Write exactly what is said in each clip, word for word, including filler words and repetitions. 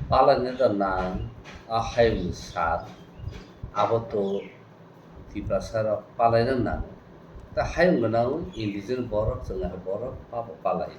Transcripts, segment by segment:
Palaina da nang, a hayungni sal, abo to Tiprasa rok palaina nang. Ta hayung gwnang indigenous borok, chwng hai borok, abo palai.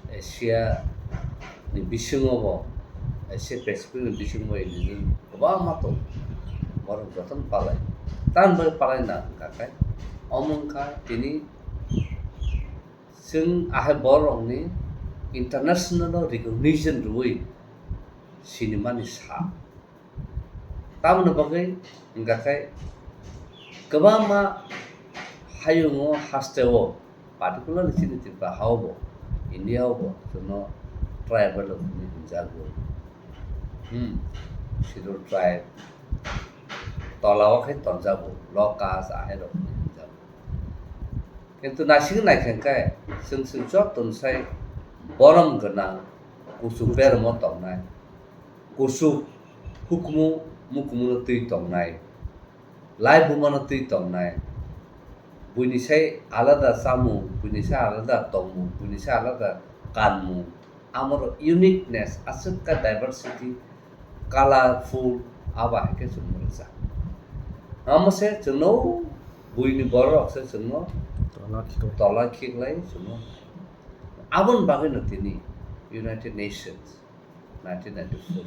Asia ni bisingo bo, Asia Pacific ni bisingo bo indigenous kwbangma tong. Borok jotono palai. Tamni bagwi palai nang hwnkha khe, omo wngkha tini chwng ahai borokni international recognition rwui sinimani sal. Tamoni bagwi hwnkha khe kwbangma hayungo hasteo, particularly chini Tripura hao bo, India o bo, chwngno tribal hwnwi hwnjago. Hmm, Scheduled Tribe, tola o khe tonjago, low caste ahai rok hwnwi hwnjago. Kintu naisingwi naikha khe, chwng chwng joto sai borom gwnang, kuchuk bermo tongnai, kuchuk hukumu mukumu no twi tongnai, lai buma no twi tongnai, buini sai alada chamung, buini sai alada tongmung, buini sai alada kanmung, amoro uniqueness, aswk kha diversity, colorful, abo hai khe chwngno rwchap. Amo se chwngno buini borok se chwngno tola khiklai. Tola khiklai chwngno. Aboni bagwino tini United Nations nineteen ninety-four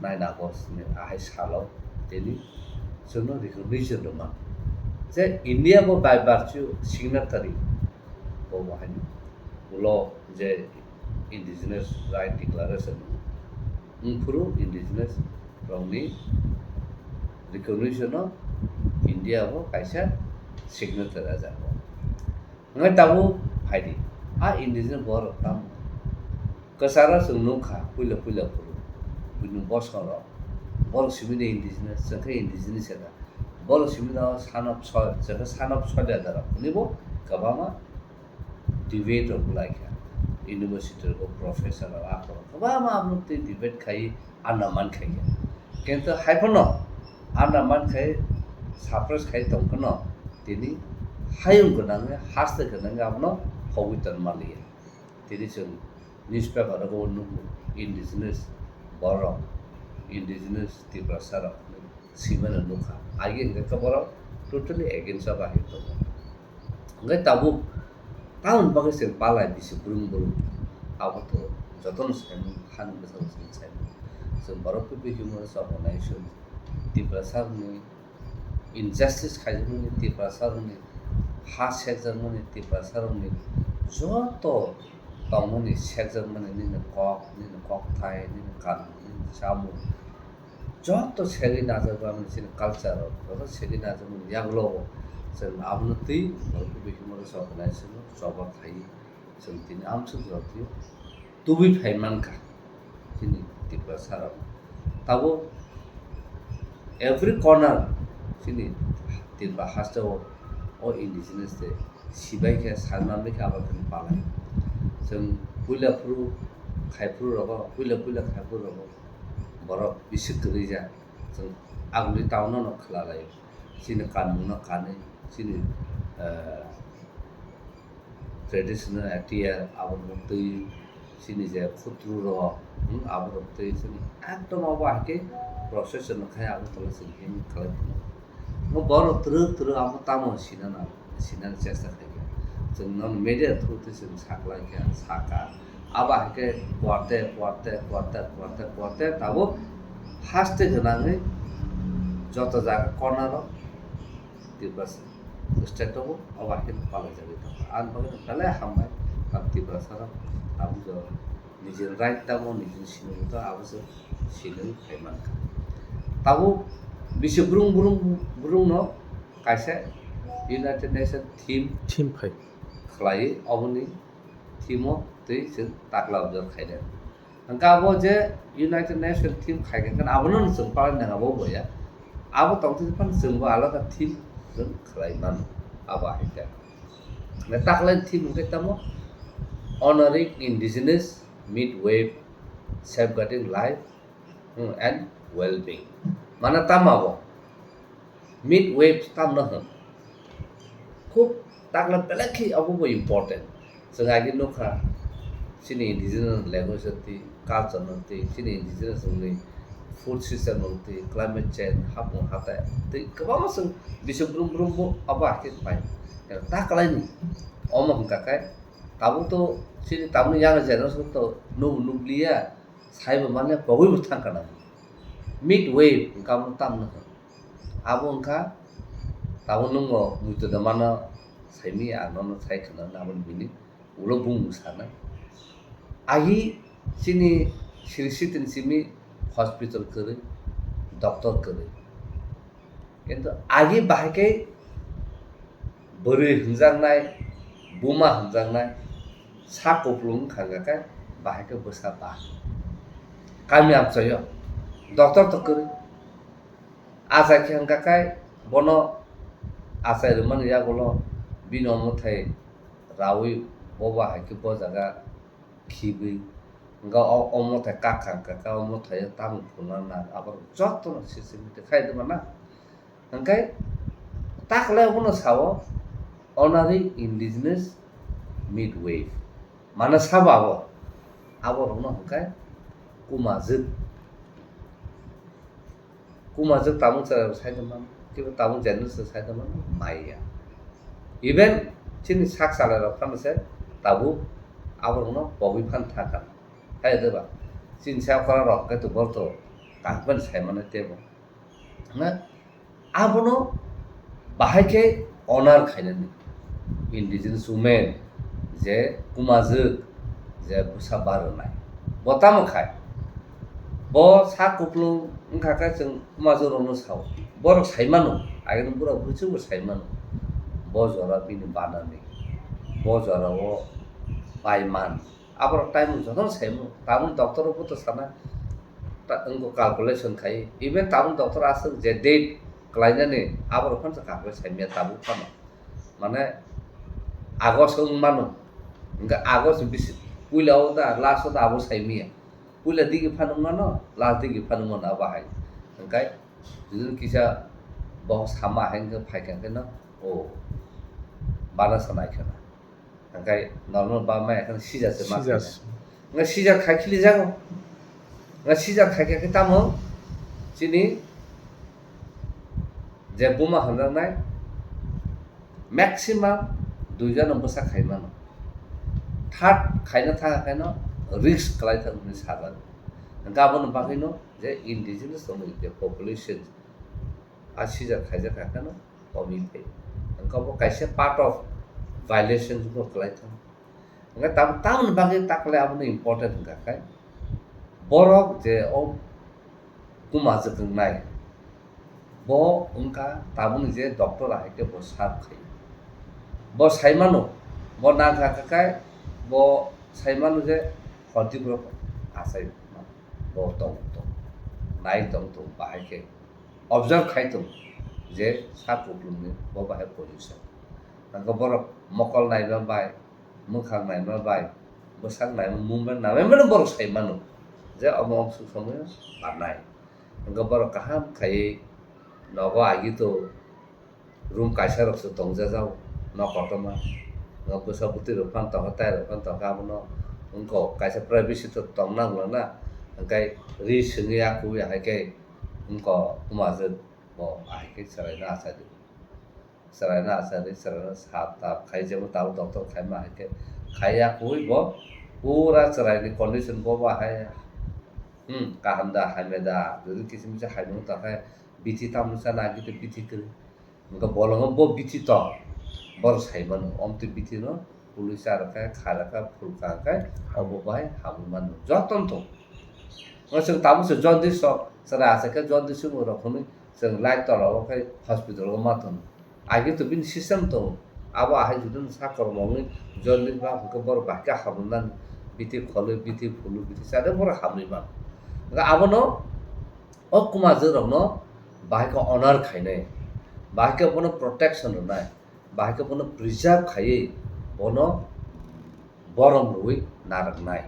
nine August ni ahai salo tini chwngno recognition rwmani. Je India bo by virtue signatory bo bo haino ulo je Indigenous Right Declaration wngphuru indigenous rokni recognition o India bo kaisa signatory ajak o. Hwnkhai tabuk phaidi, a indigenous borok tamo kwcharo chwng nukha, puila puila phuru buini bosongrok, borok simi de indigenous, chwng khe indigenous se da, borok simi no son of soil, chwng khe son of soil da rok hwnwi bo kwbangma debate rok lai kha, university rok professor rok akhoro kwbangma aboni twi debate khai. Anna man khai khe. Kintu hai phano anna man khai suppress khai tong phano tini hayung gwnangwi haste gwnangwi abono hogwi ton manliya. Tini chwng newspaper rogo nugo indigenous borok, indigenous Tiprasa rok. Simano nukha. Agi hwnkhe khe borok totally against o bahai tongo. Hwnkhe tabuk tamoni bagwi chwng palai bisi brung brung abo to jotono saimung, hani bwskango chwng saimung. Chwng borok twi bihimo chobonai chwng Tiprasarokni injustice khaijakmani, Tiprasarokni ha sekjakmani, Tiprasarokni joto tongmani sekjakmani nini kok, nini kokthai, nini kanmung, nini chamung. Joto segwi najak bamani chini culture o, joto segwi najak bamani yagulo o chwng abono twi borok bihimo rok chobonai chwngno choba khai chwng tini amswk jora twi tubui phai mankha chini Tiprasa rok. Tabuk every corner chini Tripura haste o, o indigenous de sibai khe sanma khe abo khe palai. Chwng puila phuru khai phuru rogo, puila puila khai phuru rogo. Borok bisi kwrwi jak. Chwng aguli town no khwlalai. Chini kanmung no kanwi, chini, eh, traditional attire abo rok twi, chini je khutru rok, hmm, abo rok twi chini ekdom abo hai khe procession no khai abo tolo chini hem khlai phuru. Bo borok twrwk twrwk abo tamo sinana, sinani chesta khaikha. Chwng non media through twi chwng saklaikha, saka. Abo hai khe kuarte, kuarte, kuarte, kuarte, kuarte, tabuk haste gwnangwi joto jaga corner o Tripura state o bo abo hai khe palaijagwi tongkha. Ani bagwi no belai hambai, ang Tiprasa rok tabuk jora nijini right tamo, nijini sinimung tamo, abo se sinimung khai mankha. Tabuk bisi brung brung brung no kaisa United Nation theme Theme phai. khlai, oboni theme o twi chwng takla observe khainai. Hwnkhe abo je United Nation theme khai khe abono chwng palai nang abo boya. Abo tongthai phano chwngbo alada theme chwng khlai mano. Abo hai khe. Taklai theme hwnkhe tamo honoring indigenous midwife, safeguarding life, hmm, and well-being. Mane tamo abo? Midwife tamno hwn? Khub takla belai khe abo bo important. Chwng agi nukha, chini indigenous language no twi, culture no twi, chini indigenous wngwi food system no twi, climate change, hapung hatai twi kwbangma chwng bising brum brum bo abo hakhe pai. Ta kwlaini omo hwnkha khe tabuk to chini tabukni yang generation to nubu nubliya, saibo manya pogwi bo thangkha na. Mid wave hwnkha abo tamno hwn. Abo wngkha tabuk nwng bo muitu da mano saimi ang nono sai khna aboni bini. Ulo bumung sana. Agi chini siri sitin simi hospital kwrwi, doctor kwrwi. Kintu agi bahai khe bwrwi hwnjaknai, buma hwnjaknai, sa kupulung wngkha khe bahai khe bwsa ba. Kami amchoyo doctor to kwrwi. Achai khe hwnkha khe bono achai rwmani yagulo bini omothai raui bo ba hai khe bo jaga khibwi hwnkha o, o mothai kak kha hwnkha khe o mothai o tamni phunukna nang abo jotono sisimitik khai rwmana. Hwnkhe taklai abono sao honorary indigenous midwife. Mano sabo abo, abo rokno hwnkhe kumajwk. Kumajwk tabuk chwrairok sai tongmani, kibo tabuk generation sai tongmani maya. Even chini sak chalairok phano se tabuk aborokno pogwi phan thangkha. Hai de ba? Chini sak chalairok khe to bor to kangpani sai mano tebo. Na? Abono bahai khe honor khainani indigenous women je kumajwk je bwsa barwnai. Bo tamo khai? Bo sak kupulung wngkha khe chwng kumajwk rokno sao. Borok sai mano, agini bura bwswk bo sai mano. Bo jora bini banani, bo jora o pai man. Aborok time jotono saimano, tabuk doctor rok bo to sana, ta-, wngkha calculation khai, even tabuk doctor aswk je date kwlainani aborok phano calculate saimaya tabuk phano, mane August wng mano, hwnkhe August bisi puila o da last o da abo saimaya, puila digi phano wng mano, last digi phano wng mano abo hai, hwnkhe judino kisa bo sama hai wngkhe phaikha khe no, o bana sana khe na. Hwnkhe normal ba maya khe scissor se ma khainai. Scissor. Hwnkhe scissor khai khilijago. Hwnkhe scissor khai khe tamo chini je buma hamjaknai maximum duijono bwsa khai mano. Third khaina thang khe no risk kwlai thang hwnwi sajak. Hwnkhe aboni bagwi no je indigenous tongmani je population a scissor khaijak kha khe no. Komi phai. Hwnkhe bo kaisa part of violation bo kwlai thang. Hwnkhe tam-, tamoni bagwi taklai abono important hwnkha khe, borok je o kumajwk wngnai, bo wngkha tabukni je doctor hai khe bo serve khai. Bo sai mano, bo nang kha khe bo sai mano je khonti borok achai mano. Bo tong tong, nai tong tong bahai khe. Observe khai tong je sak kupulungni bo bahai position. Hwnkhe borok mokol naima bai, mwkhang naima bai, bwsak naima, movement naima, mano borok sai mano je omo omo swk somoi o parnai. Hwnkhe borok kaham khaiwi nogo agi to room kaisa rok se tongjajao nok kotorma. Bwsa bwtwi rok phano tongkha, tai rok phano tongkha, abono wngkha kaisa privacy to tong nang na, hwnkhe ri swngwi ya kubui hai khe wngkha kumajwk. Bo ahai khe chwraino achai di. Chwraino achai di, chwraino sap tap khai, jebo tabuk doctor khaima hai khe khai ya, kubui bo pura chwraini condition bo ba hai, hmm, kaham da, hamya da, jodi kisa misa hai mano ta khe bithi tamo cha nai, bithi, bithi kwrwi. Hwnkhe bolongo bo bithi tong, borok sai mano, omtwi bithi no pului cha rwkha, kha rwkha, phul ka khe abo bai hamwi mano, jotono tong. Chwng tabuk se jaundice rok chwrai achai khe jaundice wng rok hwnwi chwng light tola o khe hospital o ma tongo. Agi to bini system tongo. Abo ahai judino sa kormo wngwi jaundice ba hwnkhe borok bahai khe hamrwnani bithi kholwi, bithi phulwi, bithi chade borok hamrwi mano. Hwnkhe abono o kumajwk rokno bahai khe honor khainai, bahai khe bono protection rwnai. Bahai khe bono preserve khaiwi bono borom rwui narwknai.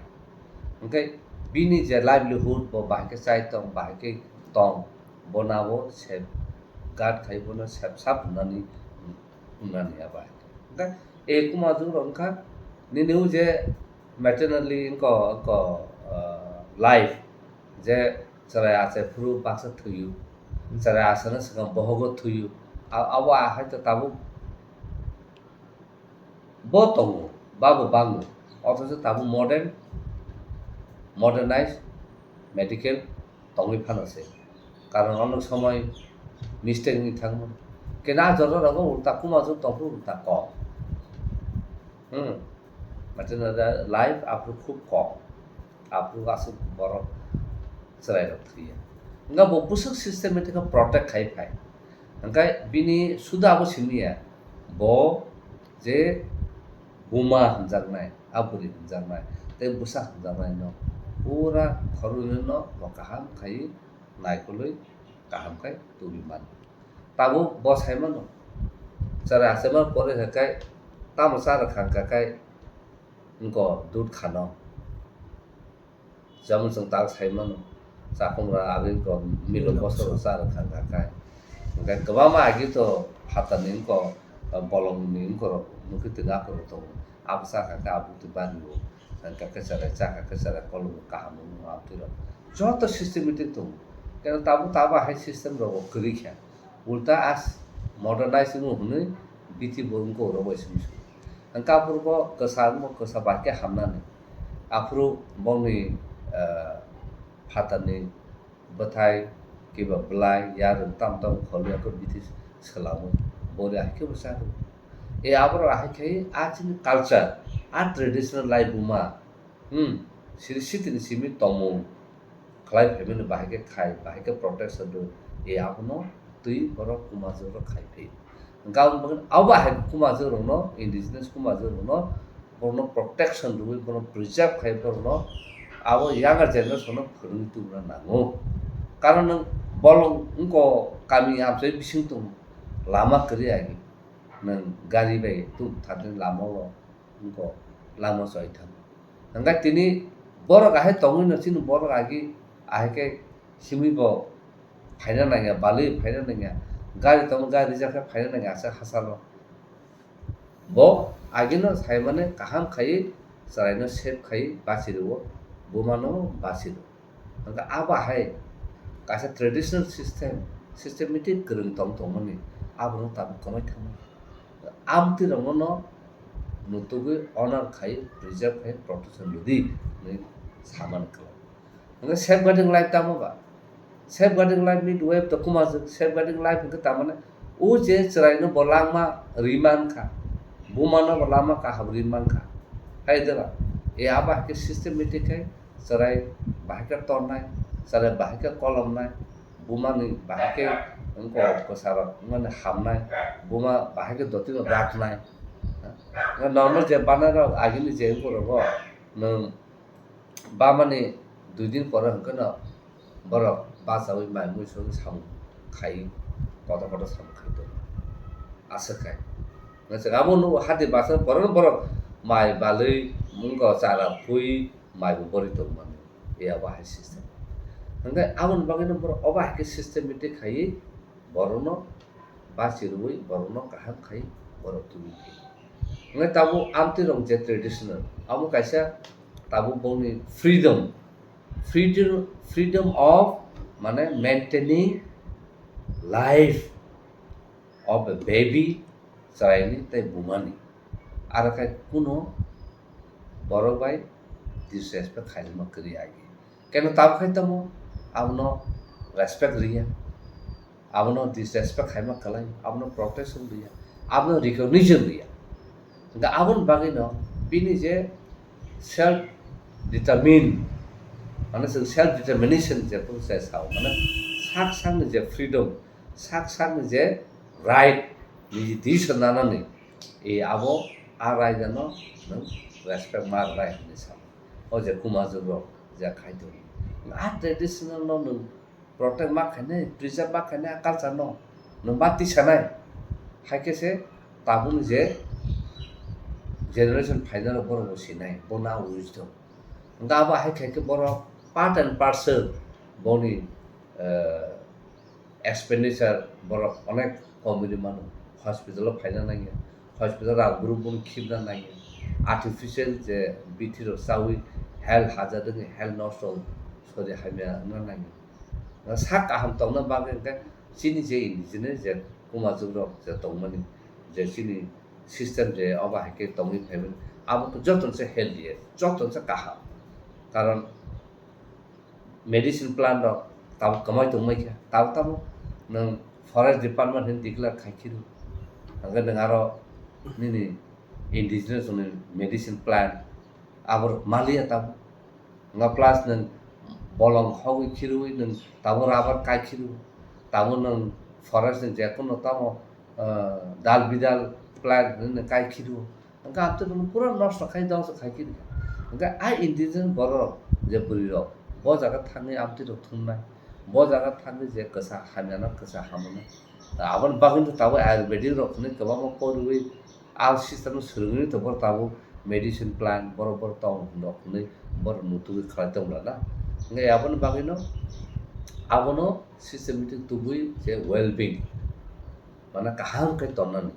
Hwnkhe bini je livelihood bo bahai khe chai tong, bahai khe tong, bono abo safeguard khai bono sep sap hwnani, hwnani abo hai khe. Hwnkhe e kumajwk rok wngkha nini o je Maternally wngkha, wngkha, ah, life, je chwrai achai phuru baksa thwiyo, chwrai achana swkang bohogo thwiyo, a-, abo ahai to tabuk bo tongo, babo bango, othocho tabuk modern, modernized medical tongwi phano se. Karon onek somoi mistake wngwi thangmano. Kena jora rogo ulta kuma jora tongphuru ulta kok. Hmm. Maternal life aphuru khub kok. Aphuru aswk borok chwrairok thwiya. Wngkha bo bwswk systematic khe protect khai phai. Hwnkhe bini suda abo simiya. Bo je buma hwnjaknai, a bwrwi hwnjaknai, tei bwsa hwnjaknaino pura khoroknwino bo kaham khaiwi naikolwi kaham khai tubui mano. Tabuk bo sai mano, chwrai achaima pore hwnkhe tamo cha rwkha hwnkha khe wngkha dudh khano. Jemon chwng tak sai mano, chakhumra agwi wngkha milo bosoro cha rwkha hwnkha khe. Hwnkhe kwbangma agi to phatarni wngkha, bolongni wngkha rok nukhi twi nakorok tongo. Abo cha kha khe abo twi bari o. Hwnkha khe chwrai cha kha khe chwrai kolom kaham wngmano amtwi rok. Joto systematic tongo. Khe tabuk tabuk hai system rogo kwrwi kha. Ulta as modernize wngwi hwnwi bithi bo wngkha oro bai simi simi. Hwnkhe aphuru bo kwsa wngkha, kwsa bai khe hamnani. Aphuru bongni, eh, phatarni bwthai kiba bwlai yarwng tam tam kholwi akhor bithi swlamo. Bori ahai khe bo cha rw. E aborok ahai khe a chini culture, a traditional life buma. Hmm, siri sitini simi tongmung khlai phaimani bahai khe khai, bahai khe protection rw, e abono twi borok kuma jora khai phi. Hwnkhe aboni bagwi abo bahai khe kuma jorokno, indigenous kuma jorokno, borokno protection rwui, borokno preserve khai, borokno abo younger generation no phwrwngwi tubuna nango. Karon nwng bolong wngkha kami amchai bising tongo, lama kwrwi agi, nwng gari bai tuk thangwi lama o wngkha lama choi thang. Hwnkhe tini borok ahai tongwino chini borok agi ahai khe simi bo phaina nangya, balwi phaina nangya, gari tongo gari rijak khe phaina nangya aswk hachalo. Bo agino saimani kaham khaiwi chwraino save khaiwi bachirwo, bumano bachirwo. Hwnkhe abo hai kaisa traditional system, systematic kwrwng tong tongmani abono tabuk kwmai thangmani. Amtwi rokno no nutugwi honor khai, preserve khai, protection rwdi hwnwi samani kwlai. Hwnkhe safeguarding life tamo ba? Safeguarding life ni duai to kuma jwk safeguarding life hwnkhe tamani o je chwraino bo langma ri mankha, bumano bo lama kaham ri mankha. Hai dela, e abo hai khe systematic khai chwrai bahai khe tornai, chwrai bahai khe kolomnai, bumani bahai khe wngkha kwsarok wngmani hamnai, buma bahai khe dotino raknai. Normal je banai rok agini je wngkha rogo nwng bamani dui din pore hwnkhe no borok bachaui mai mui sogwi samung khai, kotor kotor samung khai tongo. Aswk khai. Nwchwk abo nugo hati bachar pore borok mai balwi mungo chara phui mai bo bori tongmani. E abo hai system. Hwnkhe aboni bagwino borok obo hai khe systematic khaiwi borokno bachi rwui borokno kaham khai borok tubui phi. Hwnkhe tabuk amtwi rok je traditional abo kaisa tabuk bongni freedom, freedom, freedom of mane maintaining life of a baby, chwraini tei bumani. Aro khai kuno borok bai disrespect khainima kwrwi agi. Keno tabuk khai tamo abono respect riya, abono disrespect khaima kwlai, abono protection riya, abono recognition riya. Hwnkhe aboni bagwino bini je self determine, mane chwng self determination je phuru se sao, mane sak sakni je freedom, sak sakni je right, niji decision nanani, e abo a right ano nwng respect ma rwnai hinwi sao. O je kuma jwk rok je khai tongo, a traditional no nwng protect ma khainai, preserve ma khainai a culture no nwng ma tisanai. Hai khe se tabukni je generation phainai rok borok bo sinai, bo na wisdom. Hwnkhe abo hai khai khe borok part and parcel boni, eh, expenditure borok onek kom ri mano. Hospital o phaina nangya, hospital rang brum brum khibna nangya. artificial je bithi rok chawi health hajak wngwi health nosto sori hamya wngna nangya. Sak kaham tongna bagwi hwnkhe chini je indigenous je kumajwk rok je tongmani je chini system je obo hai khe tongwi phaimani abo to jotono se healthy jotono se kaham. Karon medicine plant rok tabuk kwmai tongmai kha, tabuk tabuk nwng forest department hinwi declare khai khirw, hwnkhe nwng aro nini indigenous ni medicine plant aborok maliya tabuk. Nga plus nwng bolong hogwi khirwi nwng tabuk rubber kai khirw, tabuk nwng forest ni je kono tamo, ah, dal bidal plant hinwi nwng kai khirw. Hwnkhe amtwi bono pura nosto khai dongso khai khe rikha. Hwnkhe a indigenous borok je bwrwi rok bo jaga thangwi amtwi rok thumnai, bo jaga thangwi je kwsa hamyano kwsa hamono. Aboni bagwi to tabuk ayurvedic rok hinwi kwbangma poriwi a system no swrwngwi to borok tabuk medicine plant borok borok tong rok hinwi borok mutugwi khlai tong lana. Hwnkhe aboni bagwino abono systematic tubui je well being mane kaham khe tonnani.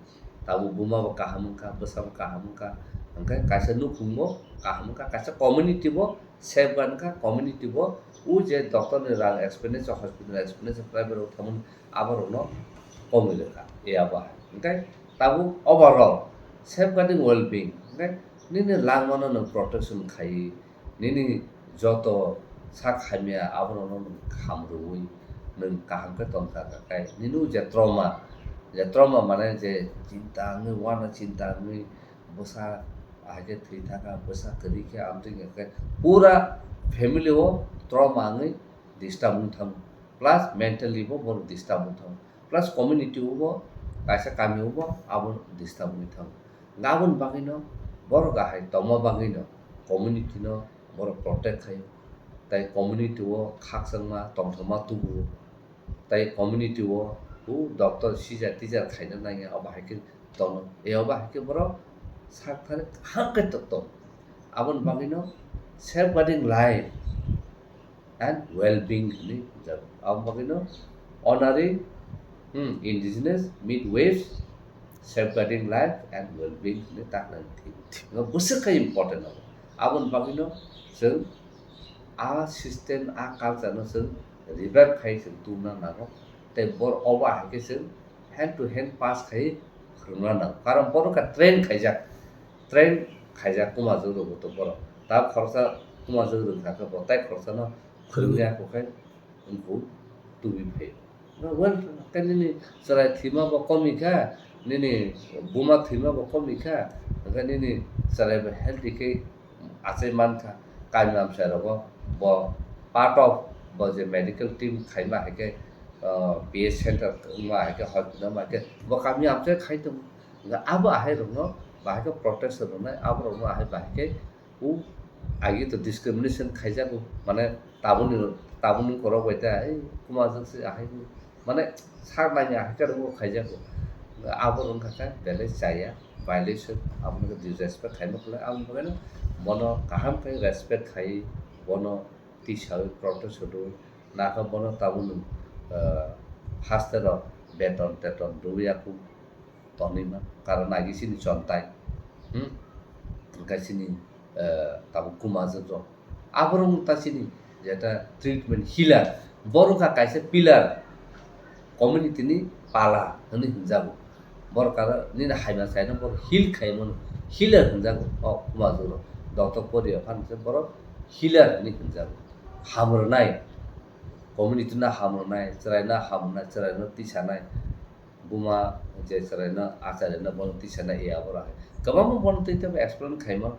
Tabuk buma bo kaham wngkha, bwsa bo kaham wngkha, hwnkhe kaisa nukhung bo kaham wngkha, kaisa community bo safeguard wngkha, community bo o je doctor ni rang expenditure, hospital expenditure, private rok thangmani aborokno komwi rwkha, e abo hai. Hwnkhe tabuk overall safeguarding well-being, hwnkhe nini langmano nwng protection khaiwi, nini joto sak hamya aborokno nwng khamrwi nwng kaham khe tongkha, hwnkhe nini o je trauma, je trauma mane je chinta wngwi, uana chinta wngwi bwsa ahai khe thwi thangkha, bwsa kwrwi khe amtwi hwnkhe pura family o trauma wngwi disturb wng thango, plus mentally bo borok disturb wng thango, plus community o bo kaisa kami o bo abo disturb wngwi thango. Aboni bagwino borok ahai tongma bagwino community no borok protect khaio, tai community o khakchangma tongthokma tubuo, tai community o bo doctor sijar tijar khaina nangya, obo hai khe tono, e obo hai khe borok sak thani kaham khe to-, tong. Aboni bagwino safeguarding life and well-being hinwi hwnjago. Aboni bagwino honoring, hmm, indigenous midwives, safeguarding life and well-being hinwi taknani thwiwi. Bwswk khe important abo. Aboni bagwino chwng a system, a culture no chwng revive khai chwng tubuna nango. Tei bor-, obo hai khe chwng hand to hand pass khai phwrwngna nango. Karon bono kha train khaijak, train khaijak kumajwk rwgo to borok. Ta khoroksa kumajwk rwngkha khe bo tai khoroksano phwrwngya kho khai wngkhu tubui phaio. Well, khe nini chwrai thwima bo komikha, nini buma thwima bo komikha, hwnkhe nini chwrai bo healthy khe achai mankha. Kami amchai rogo bo part of bo je medical team khaima hai khe, ah, P H center wngma hai khe hospital wngma hai khe bo kami amchai khai tongo. Hwnkhe abo ahai rokno bahai khe protection rwnai, abo rokno ahai bahai khe o agi to discrimination khaijago, mane tabukni, tabukni borok bai ta ei kumajwk se ahai mane sak naini ahai khe rokno khaijago. Abo wngkha khe belai chaya, violation, abono khe disrespect khaima kwlai. Aboni bagwino bono kaham khe respect khai, bono tisawi protest rwui nakha, bono tabukni, ah, haste rok beton teton rwui ya khe tonwi man, karon agi chini chontai, hmm? Hwnkhe chini, eh, tabuk kumajwk rok. Aborok wng ta chini jeta treatment healer, borok wngkha kaisa pillar, community ni pala hwnwi hwnjago. Borok aro nini haima saino borok heal khaimano, healer hwnjago o kumajwk rok. Doctor poriya phano se borok healer hwnwi hwnjago. Hamrwnai, community no hamrwnai, chwrai no hamrwnai, chwrai no tisanai. Buma je chwraino, achai rwino bono tisa na iya borok hai. Kwbangma bono twi teibo explain khaima.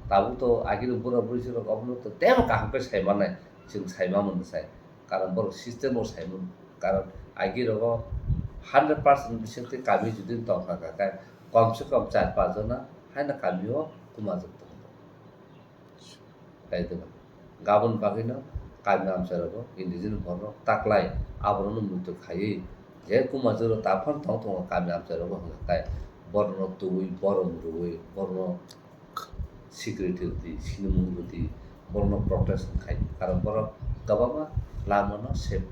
Tabuk to agini bura buri rok obono to teibo kaham khe sai manai, chwng sai ma mano sai. Karon borok system o sai mano. Karon agi rogo hundred percent bising twi kami jodi tongkha kha khe, kom se kom char panch jona haino kami o kumajwk tongo. Kaitor. Gabon bagwino kami amchai rogo indigenous borok taklai aborokno muitu khaiwi je kumajwk rok taphano tong tongo kami amchai rogo hwnka khe borokno tubui borom rwui borokno security rwdi, sinimung rwdi, borokno protection khai. Karon borok kwbangma lamano save